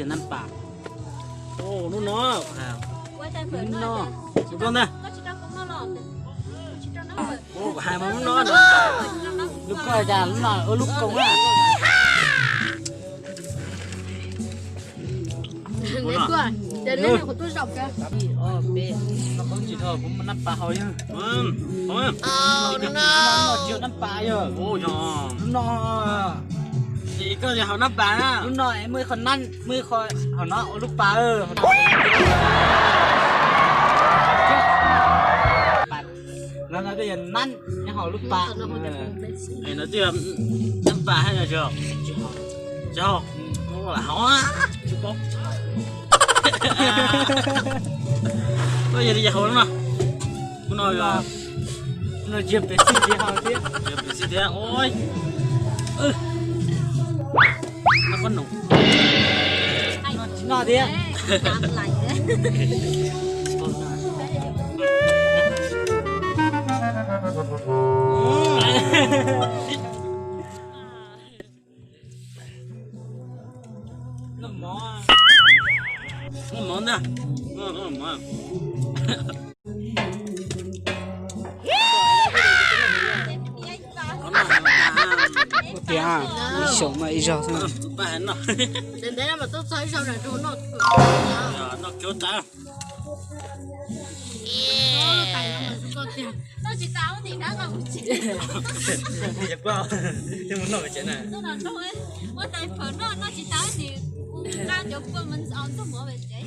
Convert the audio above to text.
Nab pas. Ub, lub no. Lub no. Ub, kuv hais mas lub no. Lub ko cas lub no ua lub koom na. Kuv muaj nab pas haus yog. Noj tsis haus nab pas yog. Lub no. Koj haus nab pas na. Lub no es muaj ib qho nab, muaj ib qho hauv no ua lub pas. Los no twb yog nab, nyob hauv lub pas. Es no twb yog nab pas hab yog tsis haus? Tsis haus. Haus. Koj yog li yog haus lub no. Lub no yog, lub no tsis yog pem xij tsis haus thiab. Tsis yog pem xij thiab. Ua, noj qhob noom. Tsis noj thiab. Noj mov, noj mov ntag. Noj mov. Ua tiag, ib xyoos mas ib zaug xwb. Ntev ntev mas tuaj txog ib zaug na, rau noj. Noj kiag tas. Noj tsis tas ua tim dab nqa mus tsev. Noj mus noj tsev na. Noj tais phawm noj, noj tsis tas ua tim nqa cov kua mus ntxuag mov pem tsev.